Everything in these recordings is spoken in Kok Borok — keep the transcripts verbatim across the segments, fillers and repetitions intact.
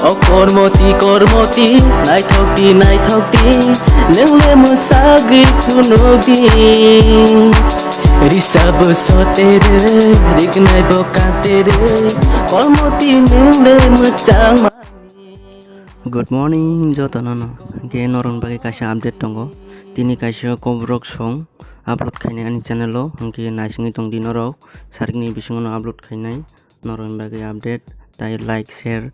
O kormoti, kormoti, naithok di, naithok di, nwng le mwsagwi phunuk di. Risa bo sotere, rignai bo kantere, kormoti nwng le mwchang mani. Good morning jotono no. Hwnkhe norokni bagwi kaisa update tongo. Tini kaisa kokborok song upload khainai ani channel o. Hwnkhe naisingwi tong di norok. Sarikni bisingo no upload khainai. Norokni bagwi update, tai like, share,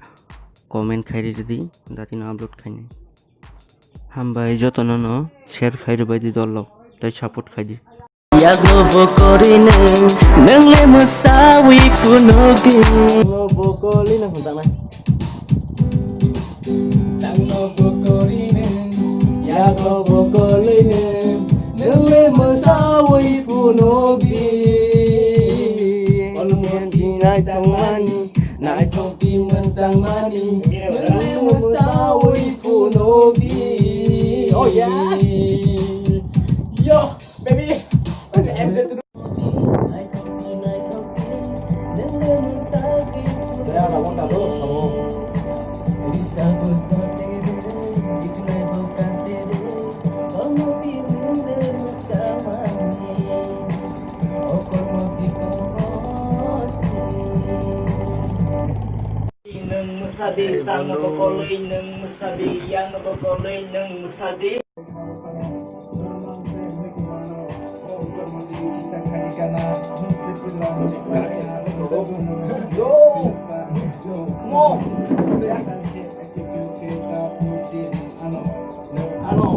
comment khai ridi, datino upload khainai. Hambai jotono no share khai rwbai di dol rok, tai support khai di. Yago bo kori nwng, nwng le mwsawi phunuk di. Yago bo kori nwng, yago bo kori nwng, nwng le mwsawi phunuk di. Naithok di mwchang mani, nwng le mwsawi phunuk di. Oh yeah. Yo, baby. Nwng mwsadi, tangno bo kolwi nwng mwsadi, yangno bo kolwi nwng mwsadi. Yo! Come on! Ano! Ano!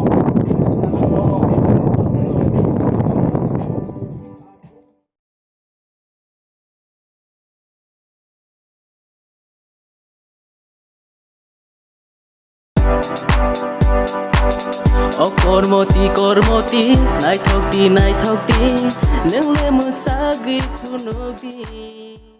O kormoti, kormoti, naithok di, naithok di, nwng le mwsagwi phunuk di.